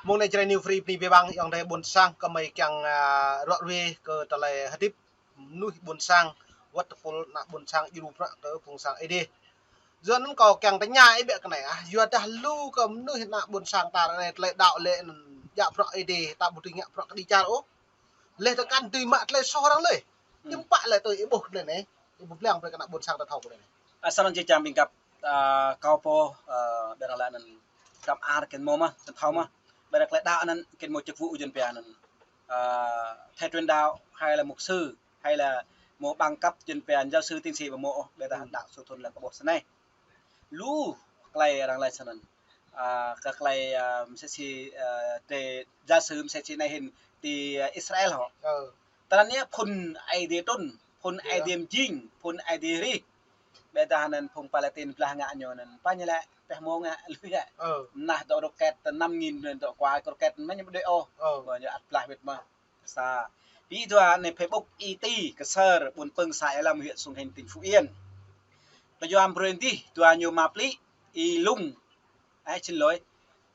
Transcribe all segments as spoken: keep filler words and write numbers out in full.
Mơ̆ng anai Jrai New Free bơni abih bang ayŏng adơi ƀôn sang kơmơi kiăng, a, ră ruai kơ tơlơi hơdip mơnuih ƀôn sang, wơ̆t tơpul ană ƀôn sang djru bruă kơ phung sang Ơi Adai. Yua anŭn kâo kiăng tơña ih biă kơ anai, a, yua dah lu kơ mơnuih ană ƀôn sang ta ră anai tơlơi đaŏ lĕ anŭn djă bruă Ơi Adai, ta ƀu dưi ngă bruă kơđi čar ôh. Leh tơkan dưi mă tơlơi soh arăng leh. Hmm. Hiư̆m pă lĕ tui ih ƀuh tơlơi anai, ih ƀuh blang brơi kơ ană ƀôn sang ta thâo tơlơi anai. Asar anŭn či čang ƀing găp, a, kâo pô, a, ƀiă lĕ anŭn găp ar kơ mơ̆ mơ̆, ta thâo mơ̆. Ƀiă lĕ tơlơi đaŏ anŭn kơ mơ̆ chức vụ jăn pia anŭn, a, thầy truyền đạo hay là mục sư hay là mơ̆ bằng cấp jăn pia giáo sư tiến sĩ ƀu mơ̆ ôh, ƀiă dah đaŏ sô thun lĕ kơ ƀuh snei. Lu tơlơi arăng laĭ snăn. A, kơ tơlơi, a, msĕ si, a, tơ giáo sư msĕ si anai hĭn ti, a, Israel hŏ. Tơlơi anai phun Ơi Adai trŭn, phun Ơi Adai mjing, phun Ơi Adai rih. Ƀiă dah anŭn phung Palestine blah ngă ñu anŭn. Pă ñu lĕ, pĕh mông ngă, lui lĕ. Mơnah dŏ roket năm nghìn dŏ kuai roket mơ̆ ñu ƀu đuaĭ ôh. Ƀu ñu ăt blah wĭt mơ̆. Sa. Pi dua anai Facebook Y T Ksơr, ƀuôn Pơ̆ng, xã Ea Lâm, huyện Sông Hinh, tỉnh Phú Yên. Tơjuăm brơi dih, dua ñu mă plĭ, Y Lung. Ơ, xin lỗi.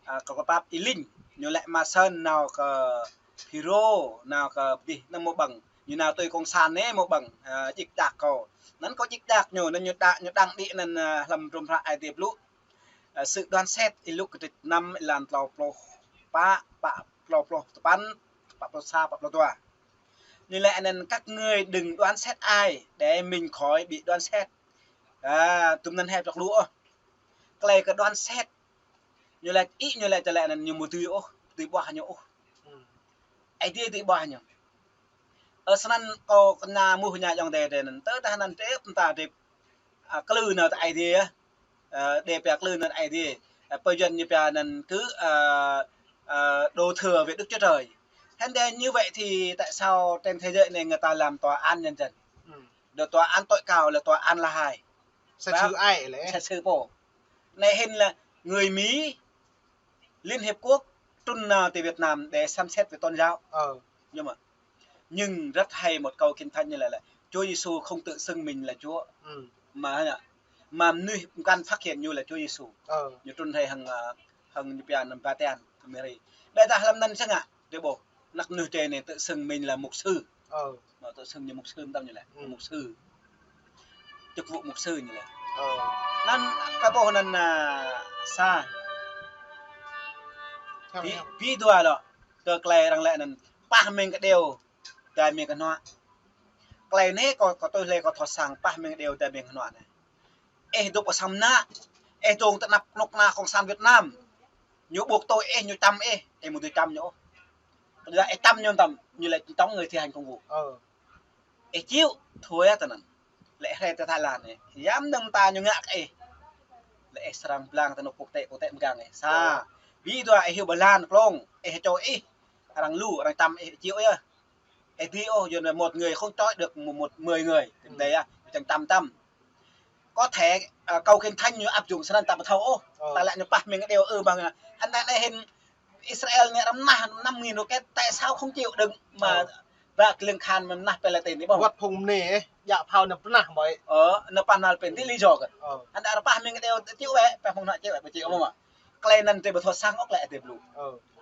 A, kơ kơ pap Y Linh. Ñu lĕ mă sơ̆n nao kơ Phiro, nao kơ dih, anăm mơ̆ ƀơ̆ng. Ñu nao tui kông san anai mơ̆ ƀơ̆ng. A, djik djak kâo. Anŭn kâo djik djak ñu, anŭn ñu đa, ñu đăng đĭ anŭn, a, hlăm hrŏm hră Ơi Adai blŭ. A, Sự Đoán Xét, Y Luk kơdrêč năm, êlan klâo pluh pă, pă, klâo pluh tơpăn, pă pluh sa, pă pluh dua. Ñu lĕ anŭn các ngươi đừng đoán xét ai để mình khỏi bị đoán xét. A, tŭm anŭn hĕ pơčrăk lu ôh. Tơlơi kơ đoán xét. Ñu lĕ ih, ñu lĕ tơlơi anŭn ñu ƀu dưi ôh, dưi ƀuah ñu ôh. Ơi Adai dưi ƀuah ñu. Ơ, snăn kâo kơna mơ̆ ñu ayŏng adơi adih anŭn. Tơdah anŭn trip ta trip, a, klư nao tơ Ơi Adai, a. Ơ, đe pia klư nao tơ Ơi Adai. A, pơjăn ñu pia anŭn kơ, a, a, đổ thừa về Đức Chúa Trời. Hăng đe như vậy thì tại sao trên thế giới này người ta làm tòa án nhân dân? Được tòa án tối cao là tòa án là hai. Xét xử ai lĕ? Xét xử pô. Anai hĭn là người Mỹ, Liên Hiệp Quốc trŭn nao tơ Việt Nam để xem xét về tôn giáo. Nhưng mà, nhưng rất hay một câu Kinh Thánh như là, là Chúa Giêsu không tự xưng mình là Chúa. Mà, mà mơnuih mơkăn phát hiện ñu là Chúa Giêsu. Ñu trŭn rai hăng, a, hăng ñu pia anăn Vatican, Mary. Ƀiă dah hlăm anŭn sơngă, dih ƀuh. Anăk mơnuih drơi anai tự xưng mình là mục sư. Mă tự xưng ñu mục sư mơtam ñu lĕ. Mục sư. Chức vụ mục sư ñu lĕ. Anŭn, kơ ƀuh anŭn, a, sa. Pi, pi dua lŏ. Kơ tơlơi arăng lĕ anŭn pah mĭn kơ điêu, dai mĭn kơ hnuă. Tơlơi anai kâo, kâo tui lĕ kâo thâo săng pah mĭn kơ điêu, dai mĭn kơ hnuă anai. Ih dŏ pơ sang mơnă, ih dŏ tơ anăp kơnuk kơna Cộng sản Việt Nam. Ñu ƀuh tui ih, ñu čăm ih, ih ƀu dưi čăm ñu ôh. Tơdah ih čăm ñu mơtam, ñu lĕ chống người thi hành công vụ. Ih chịu, thôi tơ anŭn. Lĕ hrơi tơ Thái Lan anai. Yăm dơ̆ng ta ñu ngă kơ ih. Lĕ ih srăng blang tơ anôk quốc tế, quốc tế mgang ih. Sa. Pi dua ih hyu Ba Lan, klông, ih čô ih. Arăng lu, arăng čăm ih chịu yơh. Ih dưi ôh, yua anŭn một người không trói được một, một mười người. Tơdah yơh, čang čăm čăm. Có thể, a, câu Kinh Thánh ñu áp dụng snăn ta ƀu thâo ôh. Ta lĕ ñu pah mĭn kơ điêu ư ƀơ̆ng. Anŭn anai hĭn Israel anai arăng mơnah năm nghìn roket, tại sao không chịu đựng mà ba kơlưng khan mơnah Palestine anai ƀơ̆ng. Wơ̆t phung anai, ơ, djă phao anŭn pơnah mơi. Ơ, anŭn pah nal pên ti lý do kơ. Anŭn arăng pah mĭn kơ điêu chịu wơ̆t, pah phung anŭn chịu wơ̆t, ƀu chịu ôh mơ̆. Tơlơi anŭn drơi ƀu thâo săng ôh tơlơi Ơi Adai blŭ.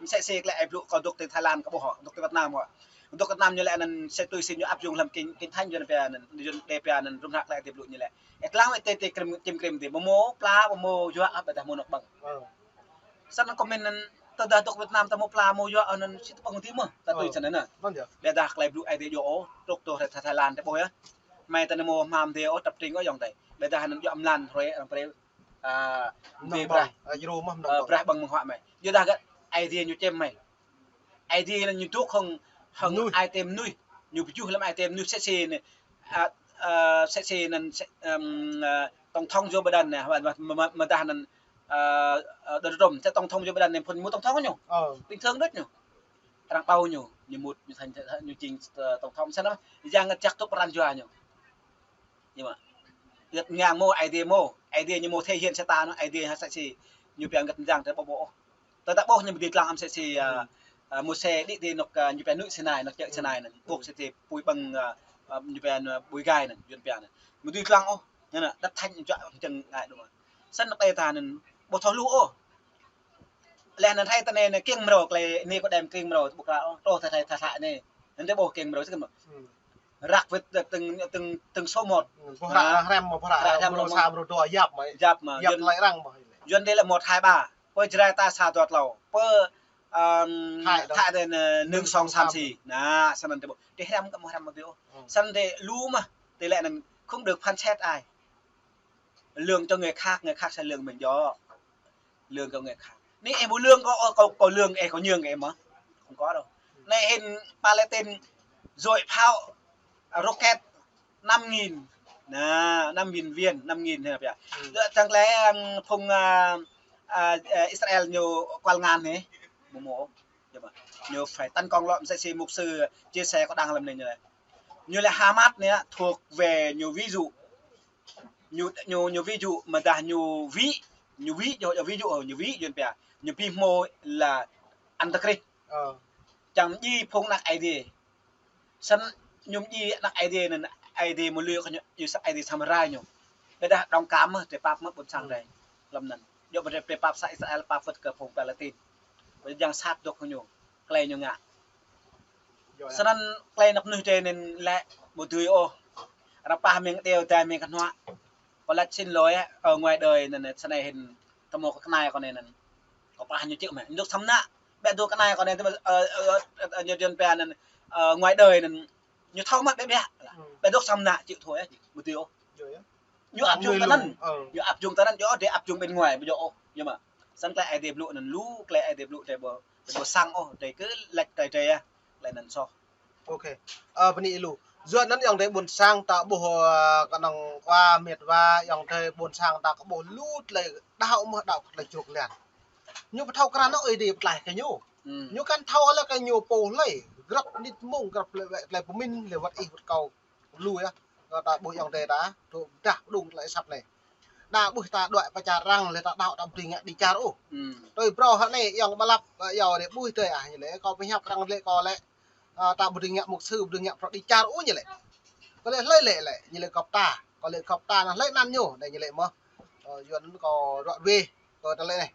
Msĕ si tơlơi Ơi Adai blŭ kơ dŏ tơ Thái Lan kơ ƀuh hŏ, dŏ tơ Việt Nam hŏ. Dŏ Việt Nam ñu lĕ anŭn sẽ tui si ñu áp dụng hlăm Kinh, Kinh Thánh ñu pia anŭn, ñu đe pia anŭn hrŏm hră tơlơi Ơi Adai blŭ ñu lĕ. Ih lăng wơ̆t tơ, tơ krem, čem krem tơ, ƀu mơ̆ pla, ƀu mơ̆ yua, ƀiă dah mơ̆ anŏ ƀơ̆ng. Snăn comment anŭn, tơdah dŏ Việt Nam ta mơ̆ pla mơ̆ yua anŭn sĭt ƀơ̆ng dih mơ̆, ta tui snăn anŭn. Ƀiă dah tơlơi blŭ Ơi Adai djơ̆ ôh, truh tơ Thái, Thái Lan tơ ƀuh yơh. Mơi ta anai mơ̆ hmâo dih ôh, trăp tring ôh ayŏng adơi. Ƀiă dah anŭn djơ̆ mlan hrơi arăng brơi. A, mơnơ̆ng ƀơ̆ng, brah, a, djru mơ̆ mơnơ̆ng ƀơ̆ng. Brah ƀơ̆ng mơ̆ng huă mơi. Ƀiă dah gơ̆ Ơi Adai ñu čem mơi. Ơi Adai ñu dŏ hăng, hăng mơnuih. Ai tơ mơnuih. Ñu pơjuh hlăm ai tơ mơnuih msĕ si anai. A, a, msĕ si anŭn, msĕ, ưm, a, tổng thống Joe Biden anai, mơ̆, mơ̆, mơ̆, mơ̆ dah anŭn, a, a, Donald Trump, msĕ tổng thống Joe Biden anai phun mơ̆ tổng thống ñu. Bình thường đôč ñu. Arăng bầu ñu, ñu mŭt, ñu thành, ñu jing, ơ, tổng thống msĕ anŭn. Yang ngă jak tŭ pran jua ñu. Ñu mơ̆. Yơh ngang mơ̆, Ơi Adai mơ̆, Ơi Adai ñu mơ̆ thể hiện sa ta anŭn, Ơi Adai hă msĕ si, ñu pia ngă mơyang tơ ƀuh ƀuh. Tơdah ƀuh ñu ƀu dưi lăng msĕ si, a, a, Môsê đĭ tơ anŏ, a, ñu pia anŭn Sinai, anŏ čư̆ Sinai anŭn. Ƀuh msĕ si apui ƀơ̆ng, a, a, ñu pia anŭn, a, apui gai anŭn, Yuan pia anŭn. Ƀu dưi lăng ôh, anŭn, đăp thăñ ñu čuă čơ̆ng ngă đôč. Snăn anŏ tơ ta anŭn, ƀu thâo hluh ôh. Lĕ anŭn hai tơ anai anai kiăng mrâo, klei anai kâo đăm kiăng mrâo, ƀu kra ôh, tơ thai thai thai anai. Anŭn tơ ƀuh kiăng mrâo sĭt mơ̆n. Hmm. Ră wĭt tơ tơ̆ng, tơ̆ng, tơ̆ng số một. Hmm, ƀuh hră, hrăm mơ̆ ƀuh hră, hrăm mrâo sa mrâo dua yap mơ̆. Yap mơ̆. Yuan lĕ arăng mơ̆. Yuan dê lĕ một hai ba. Pơ Jrai ta sa dua tlâo. Pơ, ưm, Thái đó. Thái tơ anai, ơ, anŭn song sam si. Anŭn sĭt mơ̆n tơ ƀuh. Tơ hrăm kơ mơ̆ hrăm mơ̆ ƀiă. Hmm. Sĭt mơ̆n tơ lu mơ̆. Tơ lĕ anŭn không được phán xét ai. Lương cho người khác, người khác sẽ lương mình djơ̆. Lương cho người khác. Anai ih ƀu lương kâo, kâo, kâo lương ih, kâo nhường kơ ih mơ̆. Không có đâu. Anai hĭn Palestine dội pháo, rocket năm nghìn. Anŭn, năm nghìn viên, năm nghìn hĭ pia. Hmm. Dŏ čang klei, ưm, phung, a, a, a, Israel ñu kual ngăn hĭ. Ƀu mơ̆. Ñu phải tấn công lŏm, msĕ si mục sư chia sẻ kâo đăng lăm anai ñu lĕ. Ñu lĕ Hamas anai thuộc về ñu ví dụ. Ñu, ñu, ñu ví dụ mơ̆ dah ñu ví, ñu ví, djơ̆, djơ̆ ví dụ, ñu ví, Yuan pia. Ñu pi hmâo là Antichrist. Ờ. Čang djai phung ană Aê Diê. Sĭt ñu djai ană Aê Diê anŭn, Aê Diê mơ̆ lui kơ ñu, ñu sa Aê Diê samơ̆ rai ñu. Ƀiă dah đồng cảm mơ̆, drei pap mơ̆ ƀôn sang drei. Lăm anŭn. Djơ̆ ƀu drei pap sa Israel, pap wơ̆t kơ phung Palestine. Ƀu djơ̆ jang sat dŏ kơ ñu. Klei ñu ngă. Sĭt mơ̆n klei anăp mơnuih drei anŭn lĕ ƀu dưi ôh. Ră pah mơ̆ng đeo dai mơ̆ng kơnuă. Kâo laĭ xin lỗi, ơ, ngoài đời anŭn, anŭn, sĭt anai hĭn tơ mơ̆ kơ kơnai kâo anai anŭn. Kâo pah ñu čih mơ̆. Ñu dŏ samơ̆ ană. Ƀiă dŏ kơnai kâo anai tơ, ơ, ơ, ơ, ñu Yuan pia anŭn, ơ, ngoài đời anŭn. Ñu thâo mă ƀiă ƀiă. Ƀiă dŏ samơ̆ ană čih thôi, ƀu dưi ôh. Ñu áp dụng tơ anŭn. Ñu áp dụng tơ anŭn, djơ̆, drei áp dụng bên ngoài, ƀu djơ̆ ôh. Yơh mơ̆. Sĭt klei Aê Diê blŭ anŭn lu, klei Aê Diê blŭ drei ƀu, drei ƀu sang ôh, drei kơ laĭ klei drei yơh. Klei anŭn soh. Ok. Ơ, bơni lu. Yua anŭn ayŏng adơi ƀôn sang ta ƀuh, ơ, kơnơ̆ng wa mĕt wa, ayŏng adơi ƀôn sang ta kơ ƀuh lu klei đaŏ mơ̆ đaŏ klei čruk lan. Ñu ƀu thâo krăn ôh Aê Diê pơtlaih kơ ñu. Hmm. Ñu kăn thâo lĕ kơ ñu pô hlơi, grăp mơnit mông, grăp lĕ, lĕ pơmĭn, lĕ wơ̆t ih wơ̆t kâo. Lu yơh, kơ ta ƀuh ayŏng adơi ta, tŭ dah pơdŏng tơlơi asăp anai. Đa ƀuh ta đuaĭ pơ čar arăng lĕ ta đaŏ ta ƀu dưi ngă đi čar ôh. Hmm. Tui phrâo hă anai, ayŏng ƀă lăp, ơ, ayŏng adơi ƀuh tơlơi ah, ñu lĕ kâo pơhiăp arăng lĕ kâo lĕ, ơ, ta ƀu dưi ngă mục sư, ƀu dưi ngă phrâo đi čar ôh ñu lĕ. Kâo lĕ hlơi lĕ lĕ, ñu lĕ gŏp ta, kâo lĕ gŏp ta anŭn hlơi anăn ñu, anai ñu lĕ mơ̆. Ơ, yua anŭn kâo ruă wĕ, kơ tơlơi anai.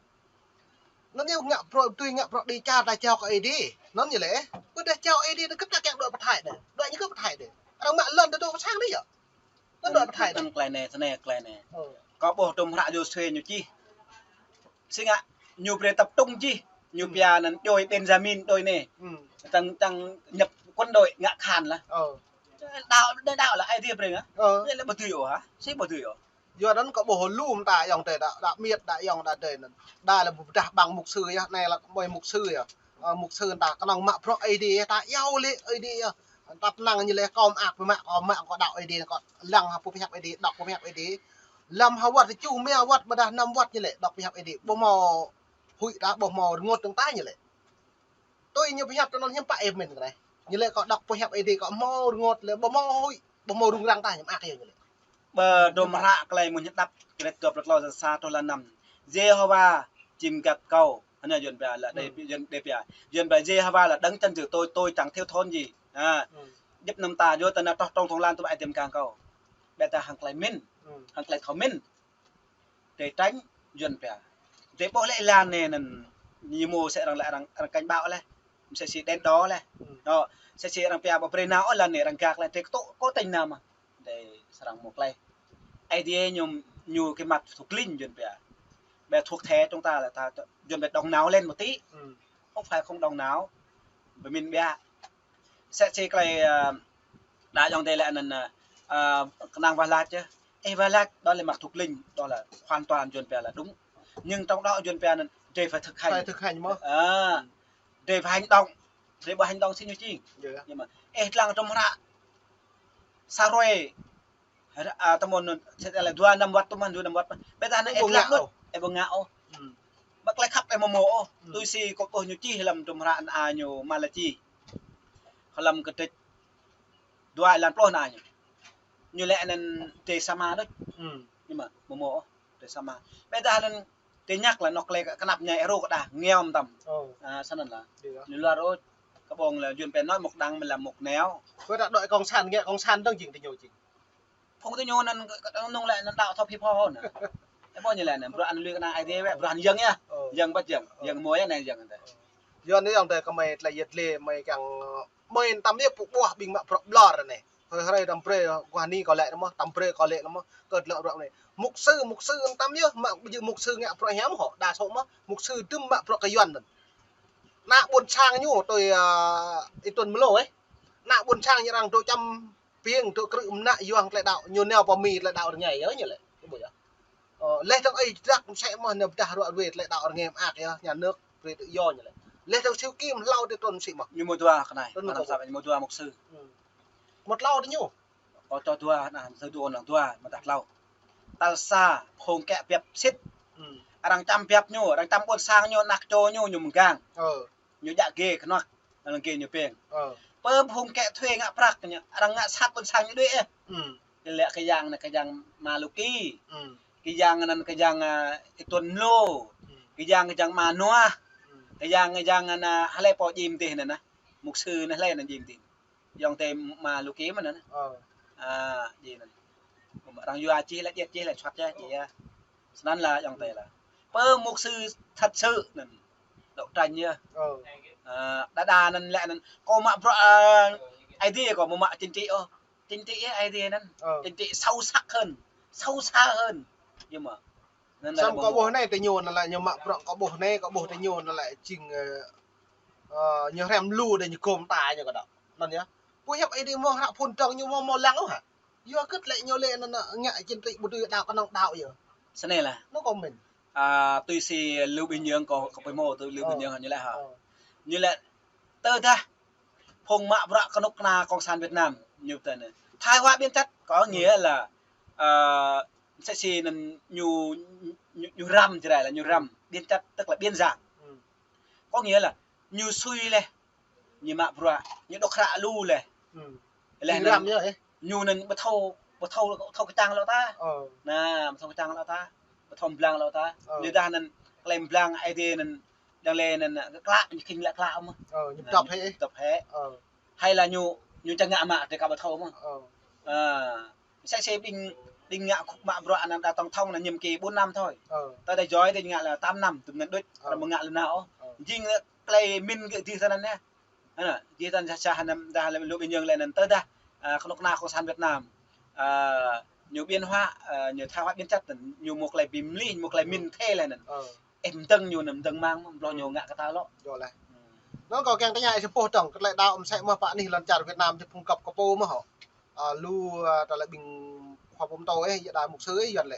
Anŭn ñu ngă phrâo, tui ngă phrâo đi čar ta jao kơ Aê Diê. Anŭn ñu lĕ, ƀôdah jao Aê Diê anŭn kơ ta kiăng đuaĭ pơ Thái đơi. Đuaĭ ñu kơ pơ Thái đơi. Arăng mă lŏn tơ dŏ pơ sang đơi yơh. Anŭn đuaĭ pơ Thái đơi. Anŭn klei anai, tơ anai klei anai. Ơ. Kâo ƀuh tơm hră Yôsuê ñu čih. Sĭt ngă, ñu brơi tập trung čih. Ñu pia anŭn djuai Benjamin djuai anai. Čang, čang nhập quân đội ngă khan lah. Ơ. Đaŏ, đaŏ lah Aê Diê brơi ngă. Ơ. Anai lĕ ƀu dưi ôh hă? Sĭt ƀu dưi ôh. Yua anŭn kâo ƀuh lu mơta ayŏng adơi đa, đa mĕt đa ayŏng đa adơi anŭn. Đa lĕ ƀu pơdah ƀăng mục sư yơh, anai lĕ ƀơi mục sư yơh. Ơ, mục sư ta kơnơ̆ng mă bruă Aê Diê, ta iâu laĭ Aê Diê yơh. Ta pơnăng ñu lĕ kâo mă ăk, mă kâo mă kâo đaŏ Aê Diê, kâo lăng hă pô pơhiăp Aê Diê, đŏk pô pơhiăp Aê Diê. Lăm ha wơ̆t, tơjuh rơma wơ̆t, ƀôdah năm wơ̆t ñu lĕ, đŏk pơhiăp Aê Diê. Ƀu hmâo huĭ ta, ƀu hmâo rơngot tơ̆ng ta ñu lĕ. Tui ñu pơhiăp tơ anŭn hiư̆m pă ih pơmĭn kơ anai. Ñu lĕ kâo đŏk pơhiăp Aê Diê kâo hmâo rơngot lĕ ƀu hmâo huĭ, ƀu hmâo rŭng răng tah ñu mă ăk yơh ñu lĕ. Ƀơi tơm hră klei mơ̆ng hiăp Đăp, kơđet dua pluh tlâo sa truh lăm năm. Yêhôwa jing găp kâo. Anai Yuan pia lĕ, Yuan, Yuan pia. Yuan pia Yêhôwa là đấng chăn chở tôi, tôi chẳng thiếu thốn gì. Ha. Djŏp anăm ta yua tơ anai truh trong thong lan tơ ƀai tiêm kang kâo. Ƀiă ta hăng klei mĭn, hăng klei thâo mĭn. Drei tránh Yuan pia. Drei ƀuh lĕ lan anai anŭn ñu mơ̆ msĕ arăng lĕ arăng, arăng cảnh báo lĕ. Msĕ si đèn đỏ lĕ. Ơ, msĕ si arăng pia ƀu brơi nao ôh lan anai arăng gak lĕ. Drei kơ tŭ, kơ tĕnh nao mơ̆. Drei srăng mơ̆ klei. Aê Diê ñu, ñu kơ măt thuộc linh Yuan pia. Ƀiă thuộc thể chúng ta là ta, Yuan pia động não lên một tí. Không phải không động não. Pơmĭn ƀiă. Msĕ si klei, ơ, đa ayŏng adơi lĕ anŭn, ơ, ơ, kơnang wah lač yơh. Ơ, wah lač đó là mặt thuộc linh, đó là hoàn toàn Yuan pia là đúng. Nhưng trong đó Yuan pia anŭn, drei phải thực hành. Phải thực hành mơ̆. Ơ, drei phải hành động. Drei ƀu hành động sĭt ñu jing. Yơh. Nhưng mà, ơ, lăng tơm hră. Sa hrơi. Ơ, tơmơ̆n anŭn, sĕt lĕ dua năm wơ̆t tơmơ̆n, dua năm wơ̆t. Ƀiă ta anŭn ih ƀu ngă ôh. Ih ƀu ngă ôh. Mă klei khăp ih mơ̆ mơ̆ ôh. Tui si kâo ƀuh ñu čih lăm tơm hră anŭn a ñu Malaki. Lăm kơđet dua lan pluh anŭn a ñu. Ñu lĕ anŭn drei sama đôč. Nhưng mà mơ̆ mơ̆ ôh, drei sama. Ƀiă ta anŭn drei ngă lĕ anŏ klei kơnăp ñai ru kơ đah, ngiăm tăm. Ơ. A, sĭt anŭn lah. Ñu luar ôh, kơ ƀơ̆ng lĕ Yuan pia nói một đằng mà làm một nẻo. Kơ ta đuaĭ cộng sản, ngă cộng sản dơ̆ng jing tơ ñu jing. Phung tơ ñu anŭn, kơ, kơ, anŭn lĕ anŭn đaŏ thâo phi pho anŭn. Ƀu ñu lĕ anŭn, bruă anŭn lui kơnang Aê Diê wĕ, bruă anŭn yơ̆ng yơh. Ơ. Yơ̆ng ƀu yơ̆ng, ơ, yơ̆ng mơ̆ yơh anai yơ̆ng anŭn. Yua anŭn yơ̆ng tơi kơmơi tơlơi yơh lĕ mơi kiăng, ơ, mơi tăm yơh pơƀuh ƀing mă bruă ƀlŏr anai. Hrơi hrơi tăm brơi, guah ni kâo lĕ anŭn mơ̆n, tăm brơi kâo lĕ anŭn mơ̆n, kơ lŏ bruă anai. Mục sư, mục sư tăm yơh, mă ƀu djơ̆ mục sư ngă bruă hiam hŏ, đa số mơ̆n, mục sư tơm mă bruă kơ Yuan anŭn. Ană ƀôn sang ñu tui, ơ, ih tuan mlô ih. Ană ƀôn sang ñu arăng dŏ čăm piêng dŏ krư̆ mơnă yuang tơlơi đaŏ, ñu nao pơ Mi tơlơi đaŏ rơngai yơh ñu lĕ. Ih ƀuh yơh. Ơ, leh dơ̆ng ơi drak msĕ mơ̆n ñu pơdah ruă ruê tơlơi đaŏ rơngai mơak yơh, nhà nước brơi tự do ñu lĕ. Leh dơ̆ng Siu Kim hlâo tui trŭn sĭ mơ̆n. Ñu mơ̆ dua kơ anai, trŭn mơ̆ kơ sap ñu mơ̆ dua mục sư. Hmm. Mơ̆ hlâo tui ñu. Kâo čô dua, anai, mục sư dua, anŭn dua, mơ̆ dah hlâo. Tal sa, phung kĕ biăp sĭt. Hmm. Arăng čăm biăp ñu, arăng čăm ƀôn sang ñu, ană čô ñu, ñu mơgang. Ơ. Ñu djă gê kơnuă, anŭn gê ñu pĕng. Ơ. Pơ phung kĕ thuê ngă prăk ñu, arăng ngă sat ƀôn sang ñu đuaĭ ih. Hmm. Kơ lĕ kơ yang anai kơ yang Maluki. Hmm. Kơ yang anŭn kơ yang, ơ, ih tuan mlô. Hmm. Kơ yang kơ yang Manuah. Hmm. Kơ yang kơ yang anŭn, ơ, hlơi pô jim tih anŭn anai. Mục sư anŭn hlơi anŭn jim tih. Yơ̆ng tơi Maluki mơ̆n anŭn. Ơ. Ơ, jim anŭn. Arăng yua čih lĕ, djĕt čih lĕ, soh čih, jĭ yơh. Snăn lĕ yơ̆ng tơi lĕ. Pơ mục sư thật sự anŭn. Đấu tranh yơh. Ơ. Ơ, đa đa anŭn lĕ anŭn. Kâo mă bruă, ơ, Aê Diê kâo mơ̆ mă chính trị ôh. Chính trị yơh Aê Diê anŭn. Ơ. Chính trị sâu sắc hơn. Sâu xa hơn. Yơh mơ̆. Anŭn lĕ săm kâo ƀuh anai tơ ñu anŭn lĕ ñu mă bruă kâo ƀuh anai, kâo ƀuh tơ ñu anŭn lĕ jing, ơ, ơ, ñu hrăm lu đơi ñu gom ta ñu kơ đaŏ. Anŭn yơh. Pô hiăp Aê Diê mơ̆ hră phŭn dơ̆ng ñu mơ̆ mơ̆ lăng ôh hă. Yua kơ lĕ ñu lĕ anŭn ngă chính trị ƀu dưi đaŏ kơnơ̆ng đaŏ yơh. Snei lah. Anŭn kâo mĭn. Ơ, tui si Lưu Bình Nhưỡng kâo, kâo pơhmư̆ tui Lưu Bình Dưỡng ñu lĕ hă. Ơ. Ñu lĕ tơdah phung mă bruă kơnuk kơna Cộng sản Việt Nam ñu tơ anai. Thái hóa biến chất có nghĩa là, ơ, msĕ si anŭn ñu, ñu, ñu răm jrai lah ñu răm. Biến chất tức là biến dạng. Có nghĩa là ñu sui leh. Ñu mă bruă, ñu dŏ hră lu leh. Leh anŭn, ñu anŭn ƀu thâo, ƀu thâo, thâo kơčăng lŏ ta. Ơ. Anai, ƀu thâo kơčăng lŏ ta. Ƀu thâo mblang lŏ ta. Ơ. Leh dah anŭn, tơlơi mblang Aê Diê anŭn, dơ̆ng lĕ anŭn, klă, ñu khĭn lĕ klă mơ̆n. Ơ, ñu dŏp hĕ. Dŏp hĕ. Ơ. Hay là ñu, ñu čang ngă mă, tơ kâo ƀu thâo mơ̆n. Ơ. Ơ. Msĕ si ƀing, ƀing ngă khŭk mă bruă anŭn đa tổng thống anŭn nhiệm kỳ bốn năm thôi. Ơ. Tơdah Joy tơ ngă lĕ tám năm, tơm anŭn đôč, ơ, arăng ƀu ngă lĕ nao ôh. Ơ. Jing lĕ tơlơi mĭn gơ̆ dih tơ anŭn yơh. Anŭn, dih tơ anŭn sah sah anŭn dah lĕ Lưu Bình Nhưỡng lĕ anŭn tơdah, ơ, kơnuk kơna Cộng sản Việt Nam. Ơ, ñu biến hóa, ơ, ñu thái hóa biến chất anŭn, ñu mơ̆ tơlơi bi mlih, mơ̆ tơlơi mĭn thê lĕ anŭn. Ơ. Ih mơdơ̆ng ñu anŭn mơdơ̆ng mang, ƀlŏr ñu ngă kơ ta lŏ. Yơh lah. Hmm. Anŭn kâo kiăng tơña ih sa boh dơ̆ng, kơ tơlơi đaŏ msĕ mơ̆ pă anih lŏn čar Việt Nam, tơ phung găp kơ pô mơ̆ hŏ. Ơ, lu, ơ, tơlơi ƀing khua pơtô ih, yơh đa mục sư ih, Yuan lĕ.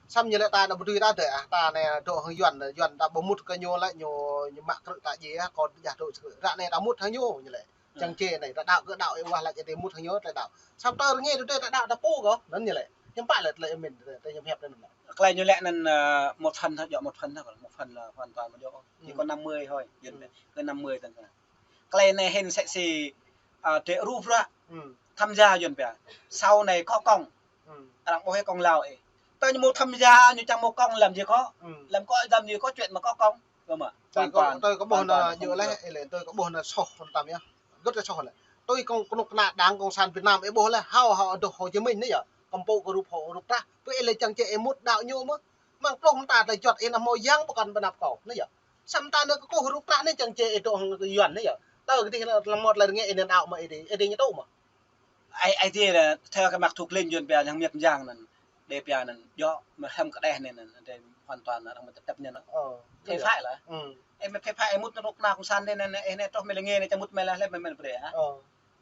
Săm ñu lĕ ta anŭn ƀu dưi ta dơi, ơ, ta anai dŏ hăng Yuan, Yuan ta ƀu mŭt kơ ñu lĕ, ñu, ñu mă krư̆ ta djai, ơ, kâo djă dŏ sơkư̆. Ră anai ta mŭt hăng ñu, ñu lĕ. Ơ. Čang čê anai, ta đaŏ kơ đaŏ, ih wah laĭ ih mŭt hăng ñu, ta đaŏ. Săm tơ rơngai tơ ta đaŏ ta pô kơ, anŭn ñu lĕ. Hiư̆m pă lĕ tơlơi mĭn, tơ ñu hiăp anŭn lĕ. Tơlơi ñu lĕ anŭn, ơ, một phần thôi, dŏ một phần thôi, một phần là hoàn toàn mà dŏ. Chỉ có năm mươi thôi, Yuan lĕ, kơ năm mươi tơ̆ng kơ. Tơlơi anai hĭn msĕ si, ơ, drơi rup ră. Tham gia Yuan pia. Sau này có công. Arăng ƀuh hĕ công lao ih. Tơ ñu mơ̆ tham gia, ñu čang mơ̆ công làm gì có. Làm có, làm gì có chuyện mà có công. Cơ mà. Tui kâo, tui kâo ƀuh anŭn yơh leh, ih lĕ, tui kâo ƀuh anŭn soh, anŭn tăm yơh. Gơ̆t kơ soh lĕ. Tui kông, kơnuk kơna Đảng Cộng sản Việt Nam ih ƀuh leh, hâo, hâo, adoh Hồ Chí Minh anai yơh. Kơmpŭ kơ rup hŏ, rup trah. Pơ ih lĕ čang čê ih mŭt đaŏ ñu mơ̆. Mơ̆ng pluh mơta tơlơi juăt ih anŭn hmâo yang pơkŏn pơnăp kâo. Anai yơh. Săm ta anŭn kơkuh rup trah anai čang čê ih dŏ hăng Yuan anai yơh. Tơ kơ dih lăm mơ̆ tơlơi rơngai ih anŭn đaŏ mơ̆ ih dih, ih dih ñu tŭ mơ̆. Ai, ai tiê là theo cái mặt thuộc linh Yuan pia yang miệt yang anŭn. Đe pia anŭn, djŏ, mơ̆ hăm kơ đeh anŭn, anŭn, anŭn, hoàn toàn là arăng mơ̆ chấp nhận. Ơ. Phê phái lah. Ơ. Ê, mơ̆ phê phái, ê, mŭt anŭn kơnuk kơna Cộng sản anai, anai, anai, ê, anai, troh mơ̆ lĕ nge anai, čang mŭt mơ̆ lah, leh mơ̆ mơ̆n brơi, hă? Ơ.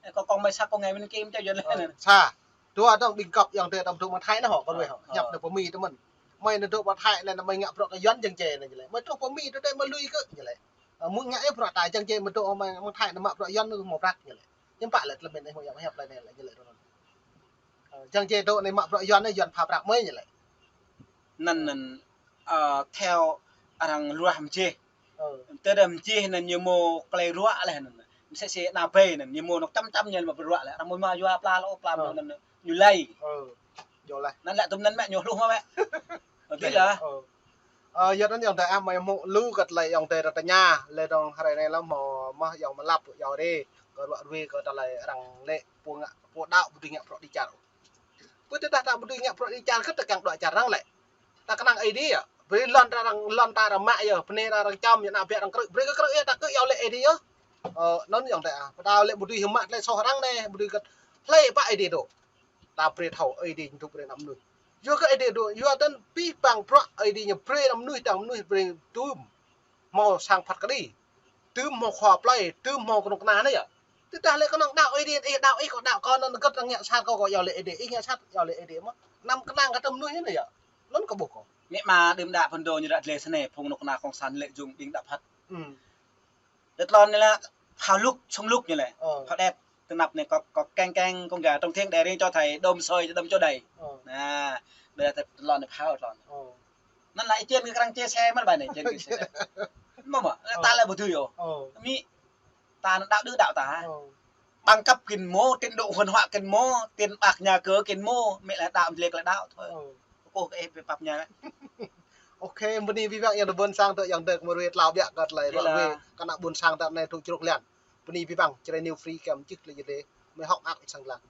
Ê, kâo kông mơ̆ sa kông nge mơ̆n kim čang Yuan leh. Ơ, sa. Dua dơ̆ng ƀing găp yơh tơ tăm dŏ mơ̆ng Thái anŭn hŏ, kơ ruai hŏ. Ơ, hiăp ơ. Anŭn pơ Mi tơ mơ̆n. Mơi anŭn dŏ mơ̆ng Thái anŭn, anŭn mơi ngă bruă kơ Yuan čang čê anŭn lĕ. Mơi truh pơ Mi tơ tơ mơi lui kơ anŭn lĕ. Ơ, mŭt ngă ih bruă ta čang čê mơi dŏ mơ̆ng, mơ̆ng Thái anŭn mă bruă Yuan anŭn hmâo prăk anŭn lĕ. Hiư̆m pă lĕ tơlơi mĭn anai hmâo yang hiăp lĕ anai lĕ, ñu lĕ rơnŭn. Ơ, čang čê dŏ anai mă bruă Yuan anai Yuan pha prăk mơi ñu lĕ. Anŭn, anŭn, ơ, theo arăng ruah mơjeh. Ơ. Tơdah mơjeh anŭn ñu mơ̆ tơlơi ruă leh anŭn. Msĕ si ană ƀai anŭn, ñu mơ̆ anŏ čăm čăm ñu mă bruă leh. Arăng mơ̆ mă yua pla lŏ, pla mơ̆ anŭn ñu lăi. Ơ. Yơh leh. Anŭn lĕ tơm anŭn mă ñu hluh mă mă. Ơ, tui lah. Ơ. Ơ, yua anŭn yơh tơ ah, mơi hmư̆ lu kơ tơlơi yơh tơ ta tơña, leh dơ̆ng hrơi anai lăm hmâo mơ̆ yơh mơlăp yơh ri, kơ ruă ruê kơ tơlơi arăng lĕ pô ngă, pô đaŏ ƀu dưi ngă bruă dêh čar. Pơ tơdah ta ƀu dưi ngă bruă dêh čar kơ ta kiăng đuaĭ čar arăng lĕ. Ta kơnang Ơi Adai yơh. Brơi lŏn ta arăng, lŏn ta arăng mă yơh, bơnai arăng čăm, yơh ană ƀă arăng krư̆. Brơi kơ krư̆ yơh, ta kơyâo lĕ Ơi Adai yơh. Ơ, anŭn yơh ta. Pơtao lĕ ƀu dưi hơmă tơlơi soh arăng anai, ƀu dưi kơ hlơi pă Ơi Adai dŏ. Ta brơi thâo Ơi Adai ñu brơi ană mơnuih. Yua kơ Ơi Adai dŏ, yua tơl pih pang prăk Ơi Adai ñu brơi ană mơnuih, tơl mơnuih brơi tŭm. Hmâo sang phat kơđi. Tŭm hmâo khua plơi, tŭm hmâo kơnuk kơna anai yơh. Tơdah lĕ kơnơ̆ng đaŏ Ơi Adai, ih đaŏ ih, kâo đaŏ kâo, anŭn hơget arăng ngă sat kâo, kâo yâo lĕ Ơi Adai, ih ngă sat, yâo lĕ Ơi Adai mơ̆n. Anăm kơnang kơ tơlơi mơnuih anai yơh. Anŭn kâo ƀuh kâo. Mĕ ma đưm đă phun dô ñu ră dleh sơnai, phung kơnuk kơna kông san lĕ jung ƀing đaŏ phat. Ư. Lĕ tlôn anai lĕ, phao lŭk, sung lŭk ñu lĕ. Ơ. Phao đet, tơnap anai kâo, kâo keng keng, kông gà trong thiêng đè riêng cho thầy, đom sơi, đom cho đầy. Ơ. Anai, ƀiădah tlôn anai phao tlôn. Ơ. Anŭn lĕ ih čen kơ arăng chia sẻ mơ̆n ƀai anai, čen kơ chia sẻ. Mơ̆ mơ̆, ơ, ta lĕ ƀu dưi ôh. Ơ. Mĭ, ta anŭn đaŏ đưm đă ta. Ơ. Bằng cấp kơnong mơ̆n, trình độ văn hóa kơnong mơ̆n, tiền bạc nhà cửa kơnong mơ̆n, mĕ lĕ đaŏ, mĕ lĕ đaŏ thôi. Ơ. Kâo kơ ih pap pap ñu. Ôkê, bơni abih bang ayŏng adơi ƀôn sang tơ ayŏng adơi kơ mơruai tlao biă kơ tơlơi. Yơh lah. Kơ ană ƀôn sang tơ anai tŭ čruk lian. Bơni abih bang, Jrai New Free kơ mơčih tơlơi jơdê. Mơi hŏk ak sang lăng.